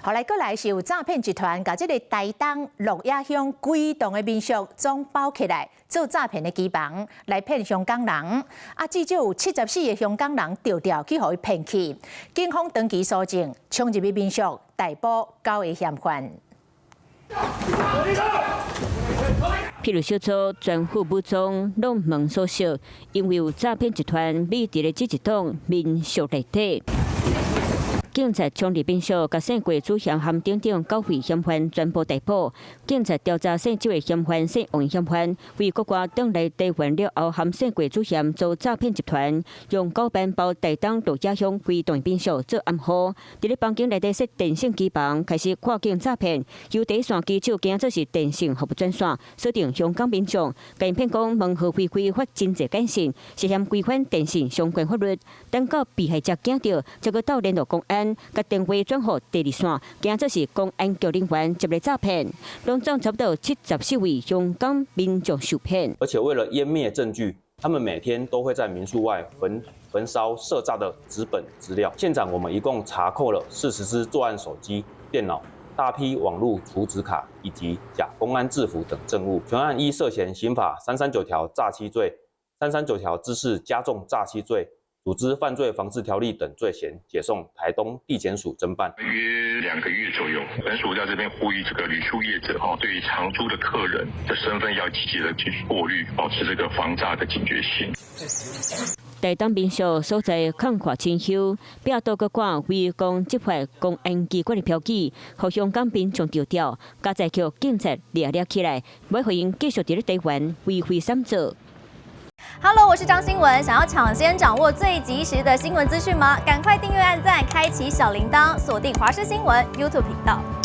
後來閣來是有詐騙集團，共這个台東鹿野鄉規棟的民宿總包起來做詐騙的機房，來騙香港人。啊，至少有74個香港人著著去予伊騙去。警方長期搜證，衝入去民宿，逮捕九个嫌犯。譬如小組全副武裝，攏門鎖實，因為有詐騙集團匿佇咧這一棟民宿內底。警察衝入民宿，共姓郭主嫌含等等九位嫌犯全部逮捕。警察調查姓周的嫌犯、姓王的嫌犯，為國外轉來台灣了後，含姓郭主嫌組詐騙集團，用9萬包台東鹿野鄉規棟民宿做暗號，佇咧房間內底設電信機房，開始跨境詐騙。由第一線機手驚做是電信服務專線，鎖定香港民眾，共𪜶騙講門號違規發真濟簡訊，涉嫌違反電信相關法律。等到被害者驚著，才閣鬥聯絡公安。共電話轉予第二線，驚做是公安局人員接來詐騙，攏總差不多74位香港民眾受騙。而且為了湮滅證據，他們每天都會在民宿外焚燒涉詐的紙本資料。現場我們一共查扣了40支作案手機、電腦、大批網路儲值卡以及假公安制服等證物。全案依涉嫌刑法339條詐欺罪、339條之4加重詐欺罪、組織犯罪防治條例等罪嫌，解送台東地檢署偵辦。約2個月左右，本署在這邊呼籲這個旅宿業者哈，對於長租的客人的身份要積極的去過濾，保持這個防詐的警覺性。台東民宿所在空闊清幽，壁刀閣掛違公執法公安機關的標記，予香港民眾著著，加載予警察掠掠起來，欲予𪜶繼續佇咧台灣為非三做。 Hello，我是張新文。想要搶先掌握最及時的新聞資訊嗎？趕快訂閱、按讚、開啟小鈴鐺，鎖定華視新聞 YouTube 頻道。